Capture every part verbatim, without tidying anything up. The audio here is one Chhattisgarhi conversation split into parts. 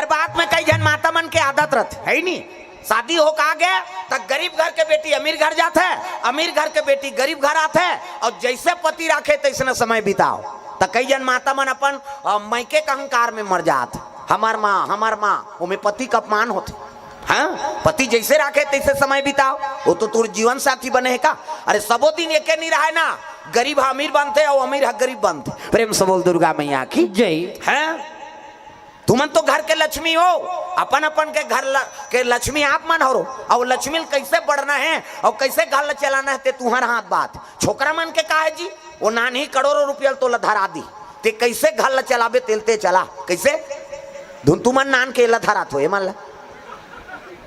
बात में कई झन माता मन के आदत रथे, है नी? शादी होके आगे त गरीब घर के बेटी अमीर घर जाथे, अमीर घर के बेटी गरीब घर आथे, अउ जइसे पति राखे तइसने समय बिताव। त कई झन माता मन अपन, अ, मइके के अहंकार में मर जात, "हमर माँ, हमर माँ", ओमे पति के अपमान होथे। हाँ, पति जइसे राखे तइसे समय बिताव, वो तो तोर जीवन साथी बने हे का? अरे, सबो दिन एके नी रहय ना, गरीब ह अमीर बनथे अउ अमीर ह गरीब बनथे। प्रेम से बोल दुर्गा मैया की। जय। हैं? तुमन तो घर के लक्ष्मी हो, अपन अपन के घर ल-, के लक्ष्मी आप मन हरो। अउ लक्ष्मी ल कइसे बढ़ना हे अउ कइसे घर ल चलाना हे, ते तुंहर हाथ बात। छोकरा मन के का हे जी, वो नानही करोड़ों रुपया ल तोला धरा दी, ते कइसे घर ल चलाबे, तेल ते चला। कइसे? धुन तुमन नान के ल धरात हो, एमन ल।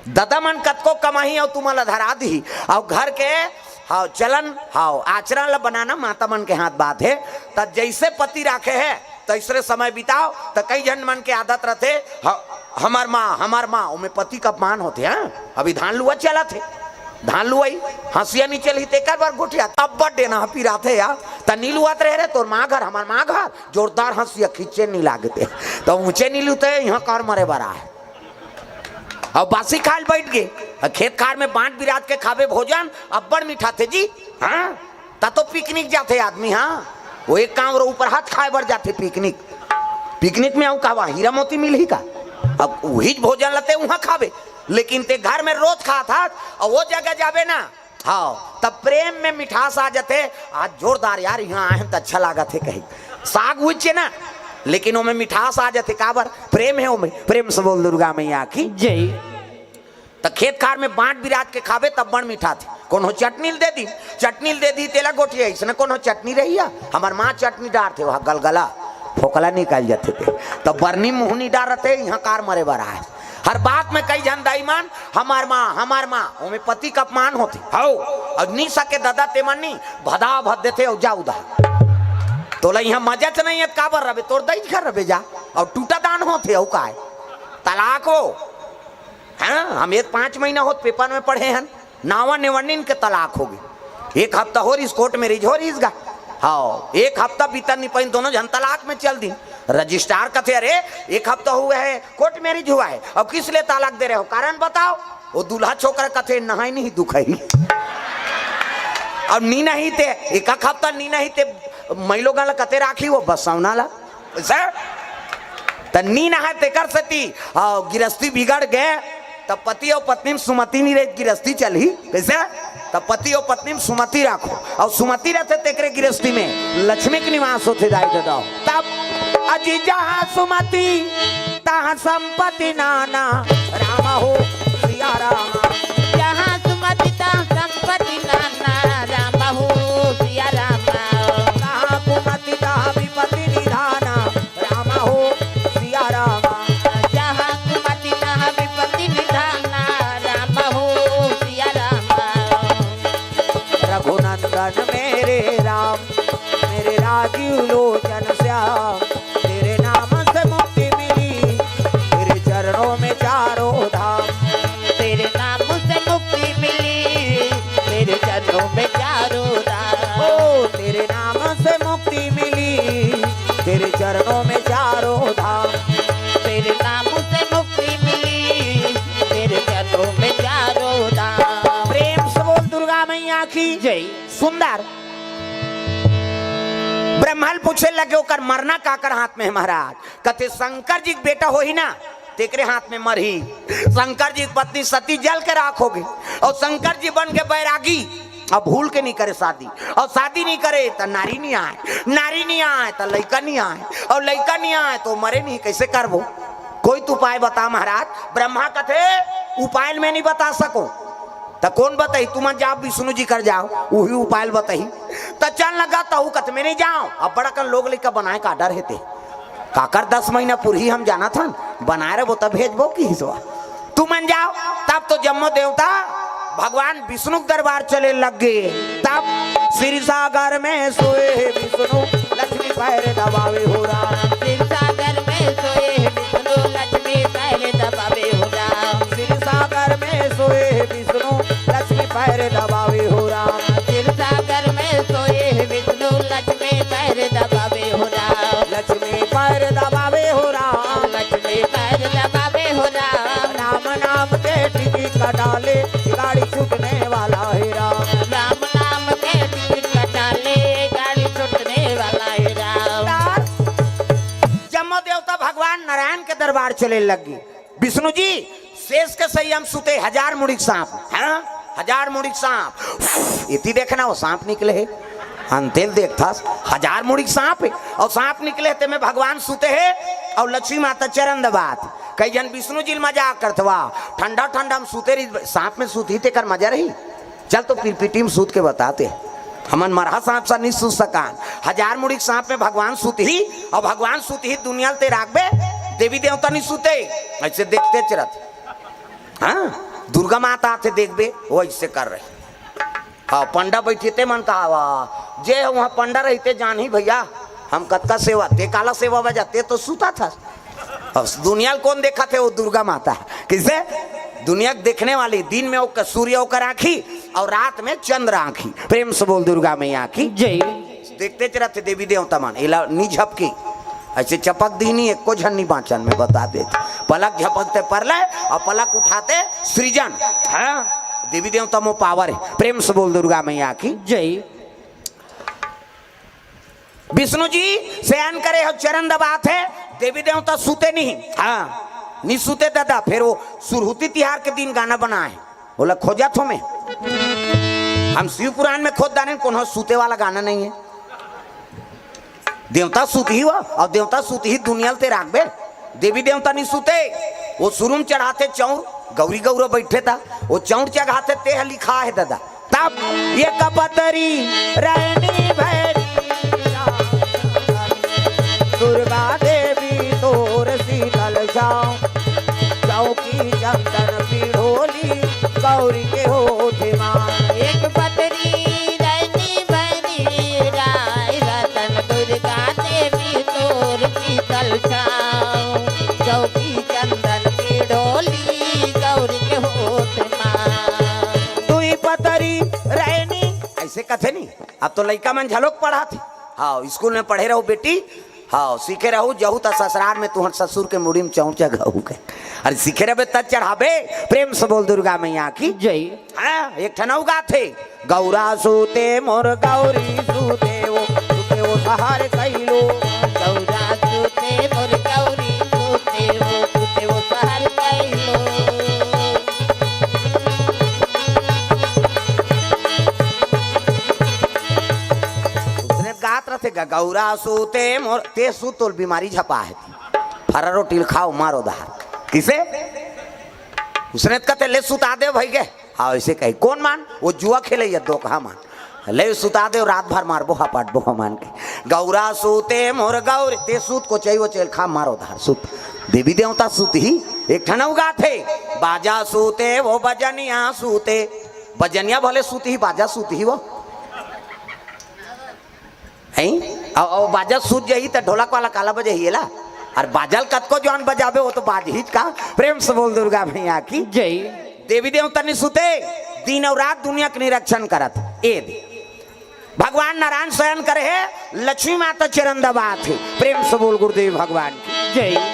ददा मन कतको कमाही अउ तुमन ल धरा दिही। अउ घर के, हाँ, चलन, हाँ, आचरण ल बनाना माता मन के हाथ बात हे। त जइसे पति राखे हे, तइसने समय बिताव। त कई झन मन के आदत रथे, "ह-, हमर माँ, हमर माँ", ओमे पति के अपमान होथे। हाँ, अभी धान लुआ चलत हे, धान लुआई, हंसिया नी चलही, तेकर बर गोठिया, अब्बड़ डेना ह पिराथे यार। त नी लुआत रहे रे तोर माँ घर, हमर माँ घर, जोरदार हंसिया, खींचे नी लागते, त ऊंचे नी लुते, इहाँ कर मरे बर आए। अउ बासी खाय ल बइठ गे। अउ खेत खार में बांट बिराज के खाबे भोजन, अब्बड़ मिठाथे जी। हाँ, त तो पिकनिक जाथे आदमी। हाँ, वो एक काम रो ऊपर हाथ खाय बर जाथे पिकनिक। पिकनिक में अउ कहवा हीरा मोती मिलही का? अब उहीच भोजन ल ते उहाँ खाबे, लेकिन ते घर में रोज खात हस, अउ वो जगह जाबे ना, हाँ, तब प्रेम में मिठास आ जाथे। आज जोरदार यार, इहाँ आए हन त अच्छा लागत हे कही। साग उच्चे ना, लेकिन ओमे मिठास आ जाथे। काबर? प्रेम हे ओमे। प्रेम से बोल दुर्गा मैया की। जय। त खेत खार में बांट बिराज के खाबे, तब बड़ मिठाथे। कोनो चटनी ल दे दी, चटनी ल दे दी, तेला गोठिया, इसने कोनो चटनी रहिया? हमर माँ चटनी डारथे, वह गलगला, फोकला निकल जाथे ते। त बरनी मुहनी डारथे, इहाँ कार मरे बर आए। हर बात में कई झन दाई मन, "हमर माँ, हमर माँ", ओमे पति के अपमान होथे। हौ, अउ नी सके ददा ते मन नी, भदा भद देथे अउ जा उदा। तोला इहाँ मजा च नहीं हे, त काबर रबे, तोर दई घर रबे जा। अउ टूटा दान होथे, अउ काय? तलाक हो। हाँ, हम एक पाँच महीना होत पेपर में पढ़े हन, नावा नेवन्निन के तलाक होगे। एक हफ्ता हो रहिस, कोर्ट मैरिज हो रहिस गा। हाँ, एक हफ्ता बीतन नी पाइन, दोनों झन तलाक में चल दिन। रजिस्ट्रार कथे, "अरे, एक हफ्ता हो गया है, कोर्ट मैरिज हुआ है, अब किस लिए तलाक दे रहे हो, कारण बताओ।" वो दूल्हा छोकरा कथे, "नहाय नहीं दुखही।" अब नी नहीं ते, एक हफ्ता नी नहीं ते, मइलो गाला कते राखी वो बसौना ला। सर, त नी नहाय तेकर सेती, आ, गिरस्ती बिगड़ गे, त पति अउ पत्नी में सुमति नी रही, गिरस्ती चलही। कइसे? त पति अउ पत्नी में सुमति राखो, अउ सुमति रहिथे तेकरे गिरस्ती में लक्ष्मी के निवास होथे दाई ददा। तब अजी जहाँ सुमति तहाँ संपत्ति नाना, राम हो सिया राम। जहाँ सुमति तहाँ संपत्ति नाना, राम हो सिया राम। जहाँ कुमति तहाँ विपत्ति निधाना, राम हो सिया राम। जहाँ कुमति तहाँ विपत्ति निधाना, राम हो सिया राम। रघुनंदन मेरे राम, मेरे राजीव लोचन श्याम, तेरे नाम से मुक्ति मिली, तेरे चरणों में चारों धाम। तेरे नाम से मुक्ति मिली, तेरे चरणों में चारों धाम। ओ, तेरे नाम से मुक्ति मिली, तेरे चरणों में चारों धाम। तेरे नाम से मुक्ति मिली, तेरे चरणों में चारों धाम। प्रेम से बोल दुर्गा मैया की जय। सुंदर। ब्रह्मा ल पूछे लगे, "ओकर मरना काकर हाथ में हे महाराज?" कथे, "शंकर जी के बेटा होही ना, तेकरे हाथ में मरही।" शंकर जी के पत्नी सती जल के राख होगे, अउ शंकर जी बन के बैरागी, अब भूल के नी करे शादी, अउ शादी नी करे त नारी नी आय, नारी नी आय त लइका नी आय, अउ लइका नी आय त मरे नी, कइसे करबो? कोई तो उपाय बता महाराज। ब्रह्मा कथे, "उपाय ल मैं नी बता सकों।" त कोन बताही? तुमन जाव विष्णु जी कर जाव, उही उपाय ल बताही। त चल लगा तहू कथे, "मैं नी जाव, अब बड़ा कन लोग लइका बनाय का डर हे ते। काकर दस महीना पुरही हम जानत हन, बनाय रहिबो त भेजबो किहिस वा।" तुमन जाव। तब तो जम्मो देवता भगवान विष्णु के दरबार चले लग गे। तब क्षीर सागर में सोए विष्णु लक्ष्मी पैर दबावे हो राम। क्षीर सागर में सोए विष्णु लक्ष्मी पैर दबावे हो राम। क्षीर सागर में सोए विष्णु लक्ष्मी पैर दबावे हो राम। क्षीर सागर में सोए विष्णु लक्ष्मी पैर दबावे हो राम। लक्ष्मी पैर दबावे हो राम। लक्ष्मी पैर दबावे देवता भगवान नारायण के दरबार चले लग गे। विष्णु जी, शेष के सही हम सुते, हजार मुड़ी के सांप, हाँ, हजार मुड़ी के सांप। इति देखना, वो सांप निकले हे। अंतेल देखथस, हजार मुड़ी के सांप हे, अउ सांप निकले हे, तेमे भगवान सुते हे, अउ लक्ष्मी माता चरण दबात। कई झन विष्णु जी ल मजाक करथे, "वाह, ठंडा ठंडा हम सुते रही, सांप में सुतही तेकर मजा रही।" चल तो पिरपिटी में सूत के बता ते। हमन मरहा सांप सा नहीं सूत सकान। हजार मुड़ी के सांप में भगवान सूतही, अउ भगवान सूतही दुनिया ल ते राखबे, देवी देवता नहीं सूते। अइसे देखते चरत। हाँ, दुर्गा माता आथे देखबे, वो अइसे कर रही। हाँ, पंडा बैठे ते मन कहा, "वाह, जे उहाँ पंडा रहिते जानही भइया, हम कतका सेवा, ते काला सेवा बजा, ते तो सूता था।" अब दुनिया ल कोन देखत हे? वो दुर्गा माता। कइसे? दुनिया के देखने वाली, दिन में ओकर, सूर्य ओकर आँखी अउ रात में चंद्र आँखी। प्रेम से बोल दुर्गा मैया की। जय। देखते च रहिथे देवी देवता मन, एला नी झपके, अइसे चपक दिही नी, एको झन नी बाँचन, मैं बता देत। पलक झपकते परलय अउ पलक उठाते सृजन। हाँ, देवी देवता मो पावर हे। प्रेम से बोल दुर्गा मैया की। जय। विष्णु जी शयन करे हे, चरण दबात हे, देवी देवता सुते नहीं। हाँ, नहीं सुते दादा। फिर वो सुरहुती तिहार के दिन गाना बनाए हे, बोला, "खोजत हों मैं।" हम शिव पुराण में खोज डारेन, कोनो सुते वाला गाना नहीं हे। देवता सुतही वो, अउ देवता सुतही दुनिया ल ते राखबे। देवी देवता नहीं सुते, वो सुरु म चढ़ाथे चौर, गौरी गौरा बैठे ता, वो चौर चघाथे, ते ह लिखा हे दादा। तब एक पतरी रहनी भैरी, दुर्गा देवी तोर शीतल छाँव, चौकी चंदन पिढ़ोली, गौरी के होठे मा। एक पतरी रहनी भैरी, राय रतन दुर्गा देवी तोर शीतल छाँव, चौकी चंदन पिढ़ोली, गौरी के होठ मा। दुई पतरी रहनी, अइसे कथे नी। अब तो लइका मन झलोक पढ़त हे। हाँ, स्कूल में पढ़े रहू बेटी, हाँ, सीखे रहू, जहू त ससुरार में तुहर ससुर के मुड़ी में चौर चघाहू के। अरे सीखे रहबे त चढ़ाबे। प्रेम से बोल दुर्गा मैया की। जय। हाँ, एक ठन अउ गाथे, "गौरा सूते मोर गौरी सूते वो, सूते वो सहर कइलो।" गौरा सूते मोर गौरी सूते वो, सूते वो सहर कइलो। उसने गात रथे ग-, "गौरा सूते मोर", ते सूत तोल बीमारी झपा हे। फरा रोटी ल खाव, मारो धार। कइसे? उसने त कथे, "ले सुता दे भई गे।" हाँ, अइसे कही, "कोन मन?" "वो जुआ खेलइया दोकहा मन।" "ले सुता दे, रात भर मारबो, हपाटबो हमान के।" "गौरा सूते मोर गौरी", ते सूत कोचई वोचई ल खा, मारो धार, सूत। देवी देवता सूतही, एक ठन अउ गाथे, "बाजा सूते वो बजनिया सूते।" बजनिया भले सूतही, बाजा सूतही वो। हैं? अउ, अउ बाजा सूत जाही त ढोलक वाला काला बजाही एला? अउ बाजा ल कतको जवान बजाबे, वो तो बाजहीच का। प्रेम से बोल दुर्गा मैया की। जय। देवी देवता नहीं सुते, दिन अउ रात दुनिया के निरीक्षण करत। ए दे। भगवान नारायण शयन करे हे, लक्ष्मी माता चरण दबात हे। प्रेम से बोल गुरुदेव भगवान की। जय।